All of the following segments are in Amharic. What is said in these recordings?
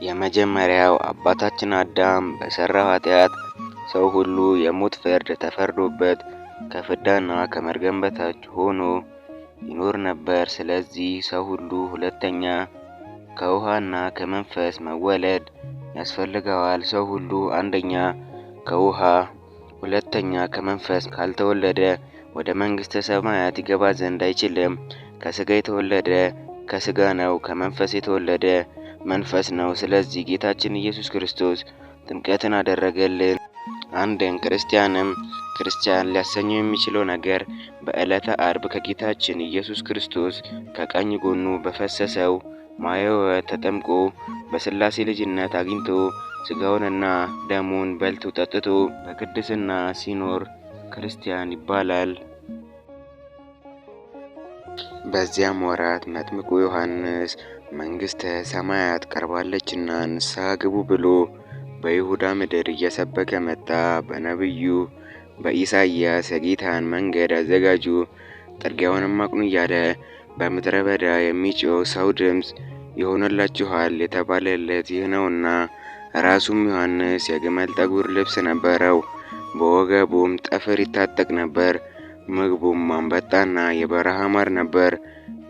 የመጀመሪያው አባታችን አዳም በሠራው ኃጢአት ሰው ሁሉ የሞት ፍርድ ተፈርዶበት ከፍዳና ከመርገም በታች ሆኖ ይኖር ነበር። ስለዚህ ሰው ሁሉ ሁለተኛ ከውሃና ከመንፈስ መወለድ ያስፈልገዋል። ሰው ሁሉ አንደኛ ከውሃ ሁለተኛ ከመንፈስ ካልተወለደ ወደ መንግሥተ ሰማያት ይገባ ዘንድ አይችልም። ከሥጋ የተወለደ ከሥጋ ነው፣ ከመንፈስ የተወለደ መንፈስ ነው። ስለዚህ ጌታችን ኢየሱስ ክርስቶስ ጥምቀትን አደረገልን። አንድን ክርስቲያንም ክርስቲያን ሊያሰኘው የሚችለው ነገር በዕለተ አርብ ከጌታችን ኢየሱስ ክርስቶስ ከቀኝ ጎኑ በፈሰሰው ማየ ሕይወት ተጠምቆ በሥላሴ ልጅነት አግኝቶ ሥጋውንና ደሙን በልቶ ጠጥቶ በቅድስና ሲኖር ክርስቲያን ይባላል። በዚያም ወራት መጥምቁ ዮሐንስ መንግሥተ ሰማያት ቀርባለችና ንስሐ ግቡ ብሎ በይሁዳ ምድር እየሰበከ መጣ። በነቢዩ በኢሳይያስ የጌታን መንገድ አዘጋጁ፣ ጥርጊያውንም አቅኑ እያለ በምድረ በዳ የሚጮህ ሰው ድምፅ ይሆንላችኋል የተባለለት ይህ ነውና። ራሱም ዮሐንስ የግመል ጠጉር ልብስ ነበረው፣ በወገቡም ጠፍር ይታጠቅ ነበር። ምግቡም አንበጣና የበረሃ ማር ነበር።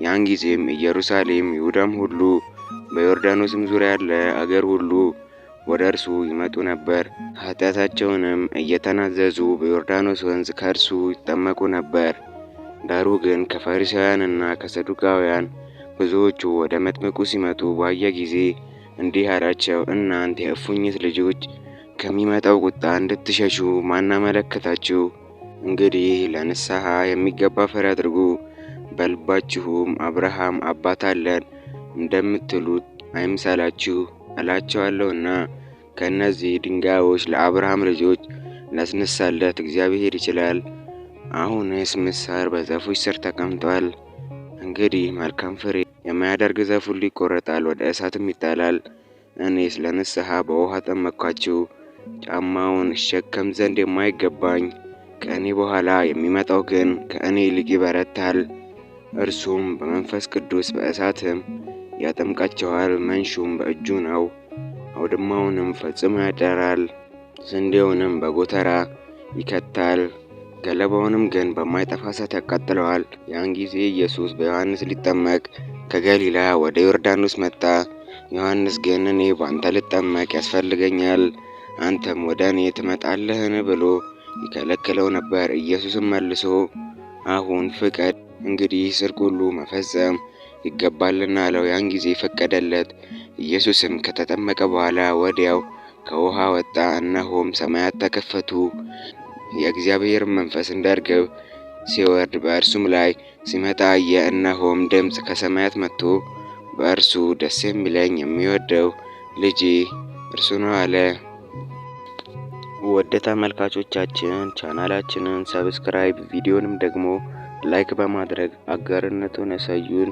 ያን ጊዜም ኢየሩሳሌም፣ ይሁዳም ሁሉ፣ በዮርዳኖስም ዙሪያ ያለ አገር ሁሉ ወደ እርሱ ይመጡ ነበር። ኃጢአታቸውንም እየተናዘዙ በዮርዳኖስ ወንዝ ከእርሱ ይጠመቁ ነበር። ዳሩ ግን ከፈሪሳውያንና ከሰዱቃውያን ብዙዎቹ ወደ መጥምቁ ሲመጡ ባየ ጊዜ እንዲህ አላቸው፣ እናንት የእፉኝት ልጆች፣ ከሚመጣው ቁጣ እንድትሸሹ ማን አመለከታችሁ? እንግዲህ ለንስሐ የሚገባ ፍሬ አድርጉ። በልባችሁም አብርሃም አባት አለን እንደምትሉት አይምሰላችሁ እላችኋለሁና ከእነዚህ ድንጋዮች ለአብርሃም ልጆች ሊያስነሳለት እግዚአብሔር ይችላል። አሁንስ ምሳር በዛፎች ስር ተቀምጧል። እንግዲህ መልካም ፍሬ የማያደርግ ዛፍ ሁሉ ይቆረጣል፣ ወደ እሳትም ይጣላል። እኔስ ለንስሐ በውሃ አጠመቅኳችሁ፣ ጫማውን እሸከም ዘንድ የማይገባኝ ከእኔ በኋላ የሚመጣው ግን ከእኔ ይልቅ ይበረታል። እርሱም በመንፈስ ቅዱስ በእሳትም ያጠምቃቸዋል። መንሹም በእጁ ነው፣ አውድማውንም ፈጽሞ ያጠራል፣ ስንዴውንም በጎተራ ይከታል፣ ገለባውንም ግን በማይጠፋ እሳት ያቃጥለዋል። ያን ጊዜ ኢየሱስ በዮሐንስ ሊጠመቅ ከገሊላ ወደ ዮርዳኖስ መጣ። ዮሐንስ ግን እኔ በአንተ ልጠመቅ ያስፈልገኛል፣ አንተም ወደ እኔ ትመጣለህን? ብሎ ይከለክለው ነበር። ኢየሱስም መልሶ አሁን ፍቀድ፣ እንግዲህ ጽድቅ ሁሉ መፈጸም ይገባልና አለው። ያን ጊዜ ፈቀደለት። ኢየሱስም ከተጠመቀ በኋላ ወዲያው ከውሃ ወጣ። እነሆም ሰማያት ተከፈቱ፣ የእግዚአብሔር መንፈስ እንደ ርግብ ሲወርድ በእርሱም ላይ ሲመጣ አየ። እነሆም ድምፅ ከሰማያት መጥቶ በእርሱ ደስ የሚለኝ የሚወደው ልጄ እርሱ ነው አለ። ወደ ተመልካቾቻችን ቻናላችንን subscribe፣ ቪዲዮንም ደግሞ like በማድረግ አጋርነቱን ያሳዩን።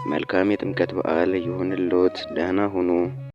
መልካም የጥምቀት በዓል ይሁንልዎት። ደህና ሁኑ።